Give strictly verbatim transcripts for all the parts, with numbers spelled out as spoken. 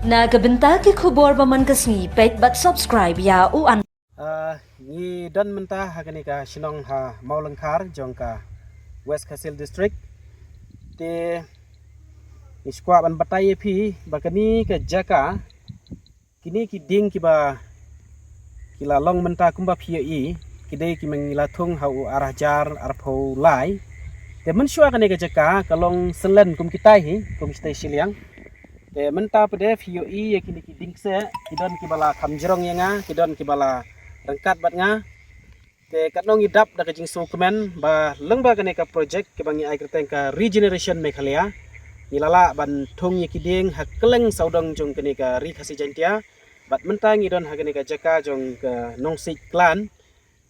Na ka bynta ki khubor ba man ka sngi, peit bad subscribe ïa u an. Ah, ngi don mynta ha kane ka shnong ha Mawlyngkhar jong ka West Khasi Hills District. Te ngi sngewkwah ban batai ïa phi ba kane ka jaka, kine ki dieng kiba ki la long mynta kumba phi ïohi, ki dei kiba ngi la thung ha u ar hajar arphew lai. Te mynshuwa kane ka jaka ka long selen kum kitai hi, kum kitai shiliang. Te mynta pat de phi ïohi ïa kine ki dieng kseh, ki don kiba la kham jrong ïa nga, ki don kiba la ryngkat bad nga. Te katno ngi dap da ka jingsngewkmen ba lyngba kane ka project kaba ngi ai kyrteng ka Regeneration Meghalaya, ngi la lah ban thung ïa ki dieng ha kylleng sawdong jong kane ka Ri Khasi Jaiñtia. Bad mynta ngi don ha kane ka jaka jong ka Nongsiej Clan.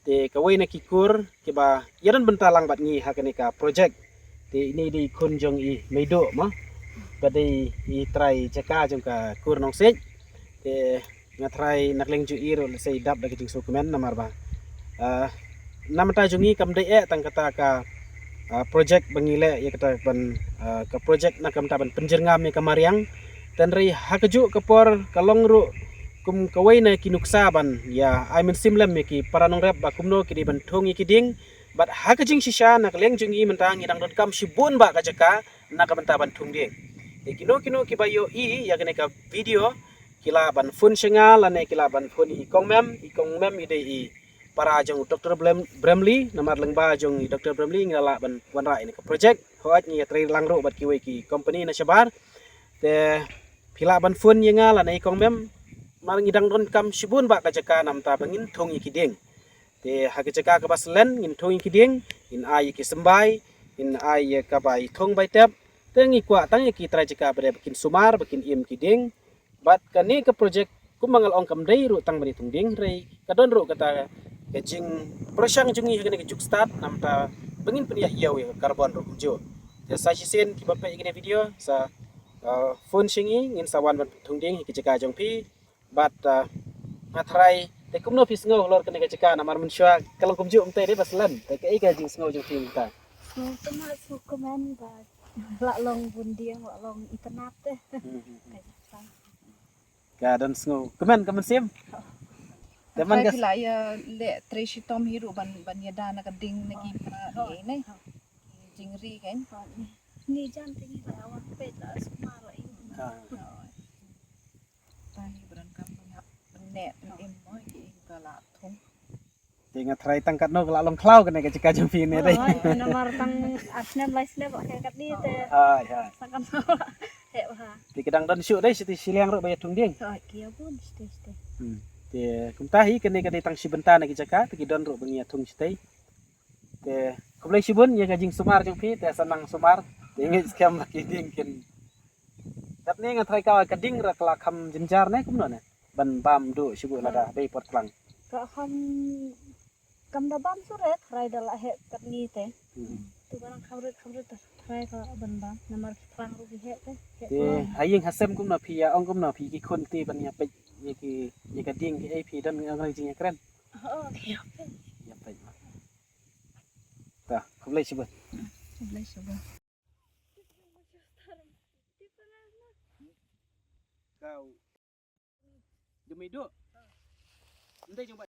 Te kawei na ki kur kiba ïadon bynta lang bad ngi ha kane ka project. Te ine i dei i khun jong i Meiduh mo, ba dei i trai jaka jong ka kur Nongsiej. Te nga tharai na ka liang jong i ruh lehse i dap da ka jingsngewkmen namar ba, ah, na ka bynta jong ngi kam dei eh tang kata ka, ah, project ba ngi leh ïa kata ban, ah, ka project na ka bynta ban pynjyrngam ïa ka mariang. Hynrei ha kajuh ka por ka long ruh kum kawei na ki nuksa ban ïa ai mynsiem lem ïa ki para nongrep ba kumno ki dei ban thung ïa ki dieng. Bad ha ka jingshisha na ka liang jong ngi mynta ngi dang donkam shibun bah ka jaka na ka bynta ban thung dieng. Te kino kino kiba ïohi ïa kane ka video ki lah ban phone sha nga lane ki lah ban phone i Kong Mem, i Kong Mem i dei i para jong u Doktor Blem-, Bramley, namar lyngba jong i Doktor Bramley ngi la lah ban wanrah ïa kane ka project. Hooid ngi ïatrei lang ruh bad kiwei ki company na shabar. Te phi lah ban phone ïa nga lane i Kong Mem, namar ngi dang donkam shibun bah ka jaka na ka bynta ba ngin thung ïa ki dieng. Te ha ka jaka kaba selen ngin thung ïa ki dieng, ngin ai ïa ki symbai, ngin ai ïa kaba i thung bai tep. Te ngi kwah tang ïa ki trai jaka ba dei ba kin sumar, ba kin im ki dieng. Bad kane ka project kumba nga la ong kam dei ruh tang ban ïa thung dieng, hynrei ka don ruh kata ka jingpyrshang jong ngi ha kane ka juk stad na ka bynta ba ngin pynïaid ïa ka carbon ruh kumjuh. Te sa shisien kiba peit ïa kane ka video sa, uh, phone sha ngi, ngin sa wan ban thung dieng ha ka jaka jong phi. Bad, uh, nga tharai te kumno phi sngew halor kane ka jaka namar mynshuwa ka long kumjuh mynta dei ba selen. Te kaei ka jingsngew jong phi mynta? Sngewtynnat, sngewkmen ba la long bun dieng, la long itynnat te. Hmm, hmm, hmm. Ka jaka. Ka don sngewkmen ka mynsiem. Te man ka phi la ïa leh trei shitom hi ruh ban, ban ïada na ka dieng na ki para ri ne. Jingri kan. Ni jan te ngi la wan peit la sumar la im. Ah. Ta hi ba donkam ban hap ban neh ban im mo ki im ka la thung. Te nga tharai tang katno ka la long khlaw kane ka jaka jong phi ne dei. Oh, namar tang ar snem lai snem ba ka katni te. Hai, hai. Sa katno heh bha. Te ka dang don shuh dei, shi shiliang ruh ba ïa thung dieng. Oh, ki ïa bun shatei shatei. Hmm. Te kumta hi kane ka dei tang shi bynta na ki jaka, te ki don ruh ba ngi ïa thung shatei. Te khublei shibun ïa ka jingsumar jong phi, te sa nang sumar. Te ngeit skhem ba ki dieng kin. Katne nga tharai ka, ka dieng ruh ka la kham jynjar ne kumno ne? Ban bam duh shibun lada dei por klang. Ka kham, kam da bam shuh re, tharai da la heh katni te. Hmm. Tu ka nang kham rit, kham rit, tharai ka ban bam. Namar ki plang ruh ki heh te. Heh te plang. Ha ïing ha sem kumno phi ïa ong kumno phi ki khun te ban ïa peit ïa ki, ïa ka dieng kiei phi don ïa ka jingïakren? Oh, ki ïa peit. Ïa peit. Ta, khublei shibun. Khublei shibun. Kau. Jong Meiduh. Ym dei jong ba